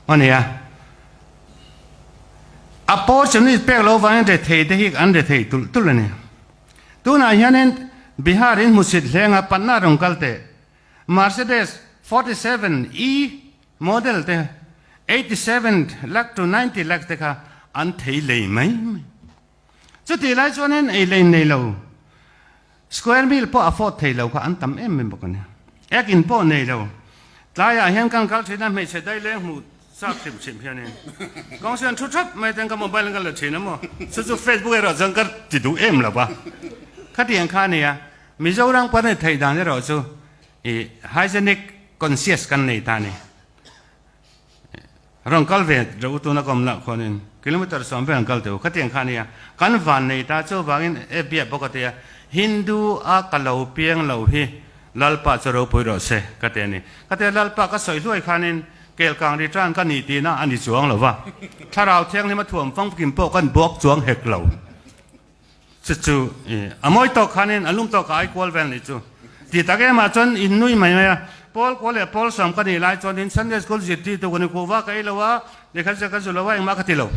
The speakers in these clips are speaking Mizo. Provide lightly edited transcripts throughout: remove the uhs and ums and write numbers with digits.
Ania. A portion pek lo vangin rethei te hi an rethei tulh tulh a ni. Tunah hianin Bihar in hmusit hlenga Patna rawn kal teh Mercedes 47 E model te 87 lakh to 90 lakh te kha an thei lei mai mai. Chutih lai chuanin ei lei nei lo square meal pawh afford thei lo kha an tam em em bawk a ni. Ek in pawh nei lo. Tlaiah hian kan kal thin a, hmeichhe daileng hmuh chak hrim hrim hianin kawng sian thu thap mai ten ka mobile in ka la thin a maw? Chu chu Facebook erawh chuan ka ti duh em lo va. Khatiang kha a ni a, Mizoram kan ni theih dan erawh chu i hygienic conscious kan nei ta a ni. Rawn kal ve reuh tuna ka awm lah khuanin kilometer sawm vel an kal teuh khatiang kha ania kan van nei ta chuvangin e biak bawk a tia Hindu a ka lo piang lo hi Lalpa chu ropui rawh se ka ti a ni. Ka tia Lalpa ka sawi hluai khanin kelkang return ka nih tihna a ni chuang lo va, Thlarau Thianghlim a thuam famkim pawh kan buak chuang hek lo. Chu chu a mawi tawk khanin a lum tawk a ai kual vel nih chu. Ti tak em ah chuan in nui mai mai a, Pawl kual leh Pawl sawm ka nih lai chuan in Sunday school zirtirtu ka ni kuh vak ei lo a, lehkha ziak ka zu lo a engmah ka ti lo.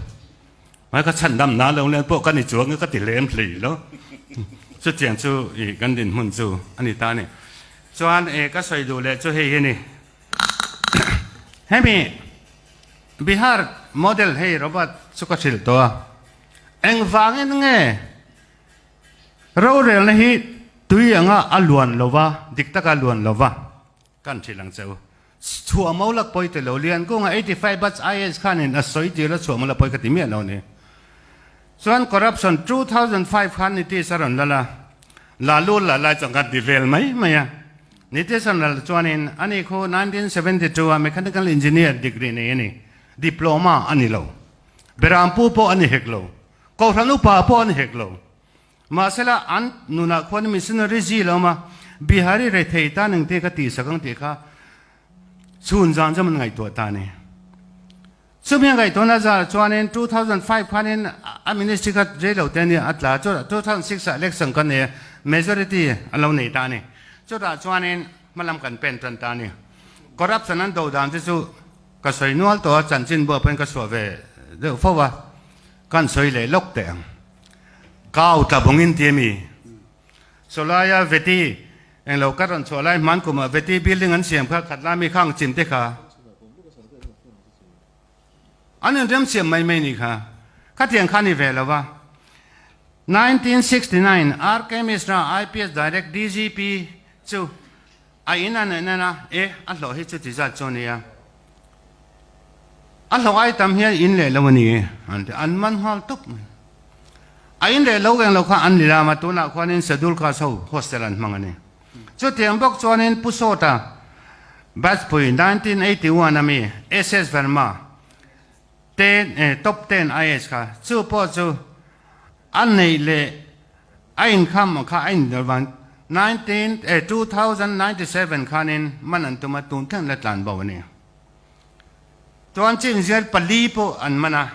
Mai ka chhan dam na lo nen pawh ka ni chuang ka ti lem hlei lo. Chutiang chu i kan dinhmun chu a ni ta a ni. Chuan e ka sawi duh leh chu hei hi a ni. Hemi Bihar model hei Robert chu ka hrilh tawh a. Engvangin nge rorelna hi tui anga a luan lova, dik taka a luan lova kan hrilh ang che u. Chhuah mo lak pawi ti lo, Liankunga 85 batch IAS khanin a sawi tir a chhuah mo lak pawi ka ti miah lo ni. Chuan corruption 2005 khan Nitish a rawn lal a, Lalu la lai chuan kan ti vel mai mai a. Nitish a rawn lal chuanin ani khu 1972 a mechanical engineer degree nei a ni, diploma a ni lo. Berampu pawh a ni hek lo. Kohhran upa pawh a ni hek lo. Mahsela an nunah khuan missionary zil a awm a, Bihari rethei tan engte ka tihsak ang tih kha chhun zan zawm an ngaihtuah ta a ni. Chumi a ngaihtuahna zar chuanin 2005 khanin a ministry kha rei lo te a nia a tla a, chutah 2006 ah election kan nei a, majority a lo nei ta a ni. Chutah chuanin hmalam kan pen tan ta a ni. Corruption an do dan te chu Ka sawi nual tawh a, chanchin buah pawhin ka chhuah ve deuh fo a, kan sawi leh lawk teh ang. Kau tla bawngin ti a mi? Sawlaia Veti englo ka rawn chhuah lai hman kumah Veti building an siam kha khat lami khang chim te kha an inrem siam mai mai ni kha. Khatiang kha ni ve lo va. 1969 RK Mishra IPS Direct DGP chu A in a neih nana e a hlawh hi chuti zat chu a nia. A hlawh ai tam hian in leh lo a ni an ti. An man nghal tawp mai. A in leh lo eng lo kha an ni lam a, tunah khuanin Schedule Caste ho hostel an hmang a ni. Chutiang bawk chuanin Pu Sawta batch pui 1981 a mi SS Verma te top ten IAS kha chu pawh chu A neih leh a inkham kha a indawr vang 2097 khanin man an tum a, tun thleng la tlan bo a ni. Chuan chin zel pali pawh an man a,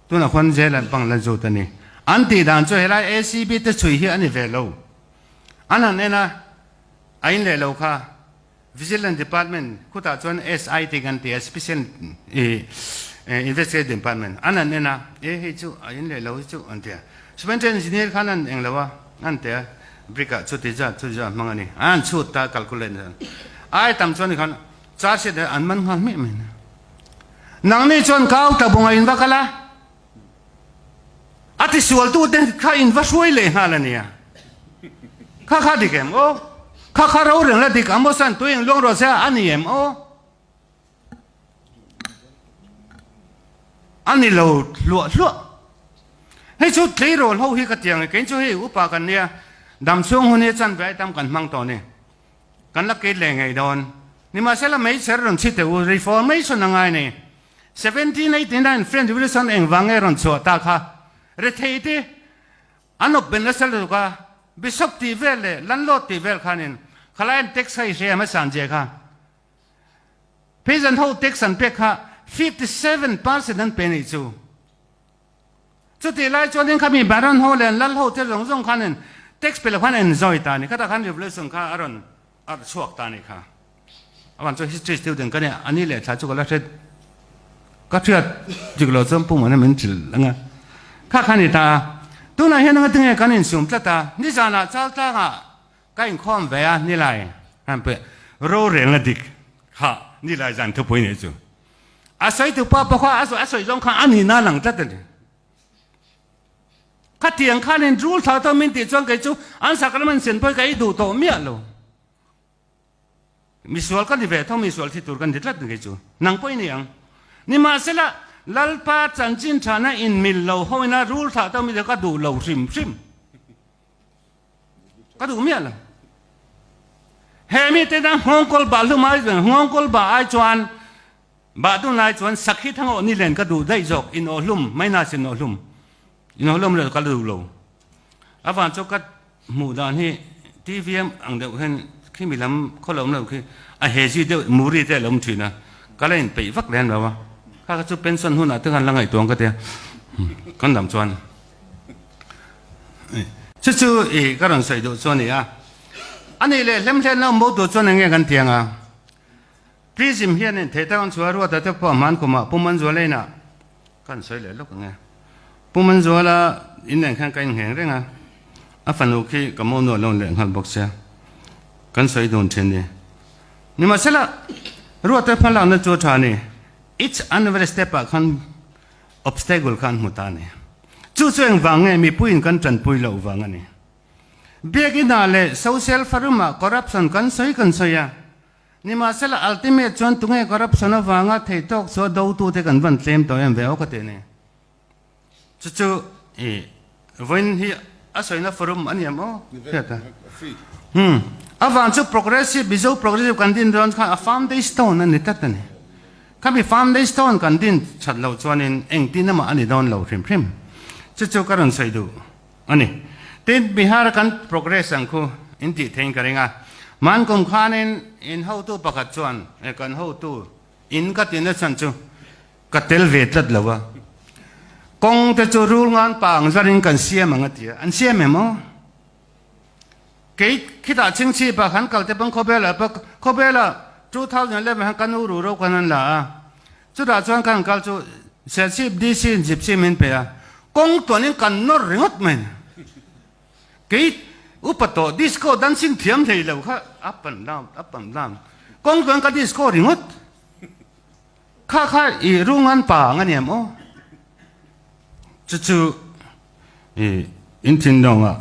tunah khuan zel an pang la zut a ni. An tih dan chu helai ACB te chhui hi a ni ve lo. An han en a, a in leh lo kha. Vigilance Department khutah chuan SIT kan ti a, Special Investigation Department an han en a, e hei chu a in leh lo hi chu an ti a. Superintendent Engineer khan an eng lo a, an ti a, brick ah chuti zat chuti zat hmang a ni, an han chhut ta calculate a, ai tam chuan khan charge sheet an man nghal hmiah mai a ni. Nangni chuan kau ta bunga in va kal a, a tisualtute kha in va hruai leh nghal a nia. Kha kha dik em aw? Kha kha ro reng la dik ang maw san tui eng luang rawh se a ni em aw? A ni lo hluah hluah. Hei chu tleirawl ho hi ka tiang e, kei chu hei upa kan nia, dam chhung hun hi chan ve ai tam kan hmang tawh ni. Kan la kei leh ngei dawn. Nimahsela meichher rawn chhi teh u, reformation a ngai ni. 1789 French Revolution engvang nge rawn chhuah ta kha? Rethei te an awp ben nasa lutuk a, Bishop tih vel leh Landlord tih vel khanin khalai an tax kha i hre hmasa an zia kha. Peasant ho tax an pek kha 57% an pe nih chu. Chutih lai chuanin khami Baron ho leh an lal ho te zawng zawng khanin tax pe lo khan an enjoy ta a ni. Khatah khan revolution kha a rawn arh chhuak ta a nih kha. Avan chu history student ka nia, a ni leh thla chu ka la hre. Ka hriat dik lo chuan Pu Muana min hrilh ang a. Kha kha ni ta a. Tunah hian anga tinge kan insum tlat a, nizanah Chaltlangah ka inkhawm ve a nilai han pe rorelna dik kha nilai zan thupui nih chu. A sawi tu pa pawh kha a sawi zawng kha a nihna a lang tlat a ni. Khatiang khanin rul thla tawh min tih chuan kei chu an sacrament sen pawh hi ka ei duh tawh miah lo. Misual ka ni ve tho, misual thi tur ka ni tlat kei chu. Nang pawh i ni ang. Nimahsela, Lalpa chanchin thana inmil lo ho ina rul thlah tawh mi chu ka duh lo hrim hrim. Ka duh miah lo. He mite tan nghawngkawl bah hlum ai chuan, nghawngkawl bah ai chuan, bah dun lai chuan sakhi thang awh ni len ka duh daih zawk, in awh hlum, mai na sin awh hlum. In awh hlum lo ka la duh lo. A van chu ka hmuh dan hi TV ang deuh hian khi mi lam khaw lo awm lo khi a he zui deuh muri te a lo awm thin a, ka la inpeih vak lem lo a, kha kha chu pension hunah te khan la ngaihtuah ang ka tia, kan dam chuan chu chu i ka rawn sawi duh chu a ni a, a nih leh hlemhlen lo awm bo tur chuan eng nge kan ti ang a, Prism hianin thei tak an chhuah a ruata te pawh hman kumah Pu Manzuala inah Ka han sawi leh lawk ang e. Pu Manzuala in nen khan ka ingheng reng a, a fanu khi ka monu a lo leh nghal bawk sia, kan sawi dun thin ni. Nimahsela, Ruata hmalakna chu a tha a ni. Each and every step ah khan obstacle kha an hmu ta a ni. Chu chu engvang nge mipuiin kan tanpui loh vang a ni. Biakina leh social forum ah corruption kan sawi kan sawi a, Nimahsela ultimate chuan tunge corruption avanga thei tawk chu a dotute kan van tlem tawh em ve aw ka ti a ni. Chu chu i vawiin hi a sawina forum a ni em aw hriat a. Hmm. Avang chu progressive Mizo progressive kan din dawn khan a foundation stone a ni tlat a ni. Khami foundation stone kan din that loh chuanin engtin emaw a ni dawn lo hrim hrim. Chu chu ka rawn sawi duh. A ni. Tin, Bihar kan progress ang khu in tih theiin ka ring a. Hman kum khanin in hotu pakhat chuan, e kan hotu in ka tihna chhan chu ka tel ve tlat lo a. Kawng te chu rul ngan pa ang zarin kan siam ang a ti a. An siam em aw? Kei khitah chingchhip ah kan kal te pawn khawvel ah khawvel ah 2011 khan ka nu ru ro khan an la a. Chutah chuan kan kal chu Serchhip DC in Gypsy min pe a, kawng tuanin kan nawr ringawt mai ni. Kei upa tawh disco dancing thiam hlei lo kha up and down, up and down, kawng tuan ka disco ringawt. Kha kha i rungan pa ang a ni em aw? Chu chu i in thinlawngah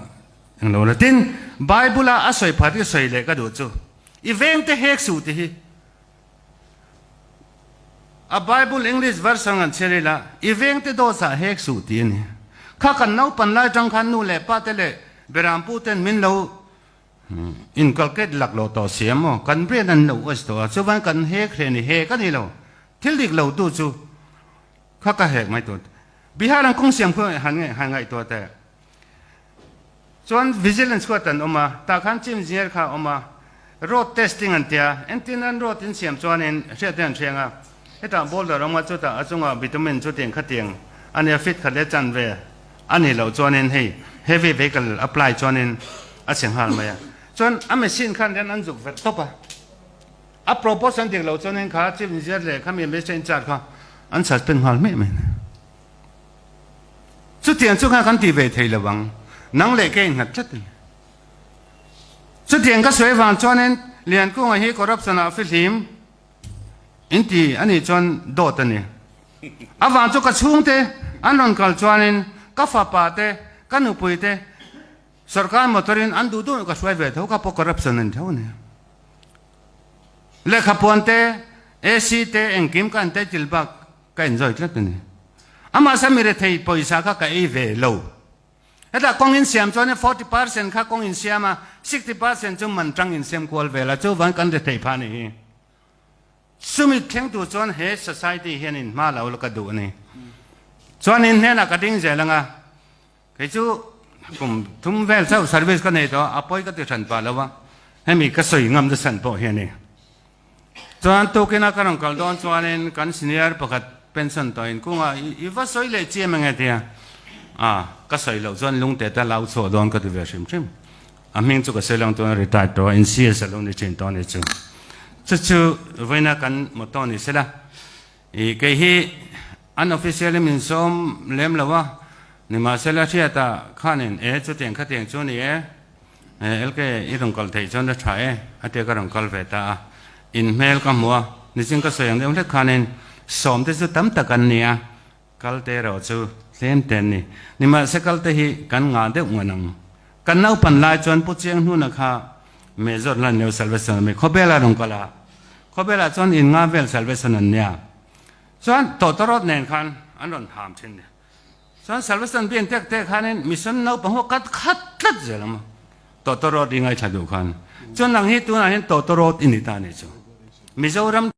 englo la. Tin, Bible a a sawi phat i sawi leh ka duh chu, i vengte hek suh ti hi. A Bible English version an chhiar ila, I vengte dawt ah hek suh tih a ni. Kha kan naupan lai tang khan nu leh pa te leh berampu ten min lo inculcate lak lo tawh si a maw? Kan brain an lo wash tawh a, chuvan kan hek hle a ni. Hek a ni lo. Thil dik lo tu chu kha ka hek mai tur. Bihar an kawng siam khu han ngaihtuah teh. Chuan vigilance khuat an awm a, tah khan chief engineer kha a awm a, road testing an tia, entin an road in siam chuanin hriat te an hriang a, hetah boulder awm a chutah a chungah bitumen chutiang khatiang a nia fit khat leh chanve a nih loh chuanin hei heavy vehicle apply chuanin a chhe nghal mai a, chuan a machine khan hian an zuk vet tawp a, a proportion dik loh chuanin kha chief engineer leh khami minister in charge kha an suspend nghal hmiah mai a ni. Chutiang chu kha kan ti ve thei lo ang, nang leh kei nghat tlat a ni. Chutiang ka sawi vang chuanin Liankunga hi corruption ah fihlim in ti a nih chuan dawt a ni. A vang chu ka chhungte an rawn kal chuanin ka fapa te, ka nupui te sorkar motor in an duh duh ka hruai ve tho, ka pawh corruption a ni tho a ni. Lehkhapuan te, AC te engkim ka entitle bak Ka enjoy tlat a ni. Amah sa mi rethei pawisa kha ka ei ve lo. Hetah kawng in siam chuan 40% kha kawng in siam a, 60% chu man tang in siam kual vel a, chuvan kan rethei pha ni hi. Chumi thleng tur chuan he society hian in hma lo la ka duh a ni. Chuan in hnenah ka ding zel ang a, kei chu kum thum vel chauh service ka nei tawh a, a pawi ka ti hran pah lo a, hemi ka sawi ngam na chhan pawh hi a ni. Chuan tukina ka rawn kal dawn chuanin kan senior pakhat pension tawhin kungah i va sawi leh chiam enge tia a ka sawi loh chuan lungte te lau chhuah dawn ka ti ve hrim hrim. A hming chu ka sawi lang tuna retired tawh a in CS a lo ni thin tawh a ni chu. Chu chu vawiina kan motto ni sela i kei hi. An official in min sawm lem lo a, nimahsela hriata khanin e chutiang khatiang chu ni e, LK i rawn kal theih chuan a tha e a tia ka rawn kal ve ta a, in hmel ka hmu a, nichin ka sawi ang deuh hlek khanin sawm te chu tam tak an ni a, kal te erawh chu tlem te an ni. Nimahse kal te hi kan ngah deuh ngan ang. Kan naupan lai chuan Pu Chiang Hnuna kha Major lan leo Salvation Army khawbel a rawn kal a, khawbelah chuan in nga vel Salvation an nia. Chuan tawtawrawt nen khan an rawn ham thin ni. Chuan Salvation bian tek tek khanin mission naupang ho kat khat tlat zel ang maw. Tawtawrawt i ngaithla duh khan. Chuan nang hi tunah hian tawtawrawt i ni ta a nih chu. Mizoram.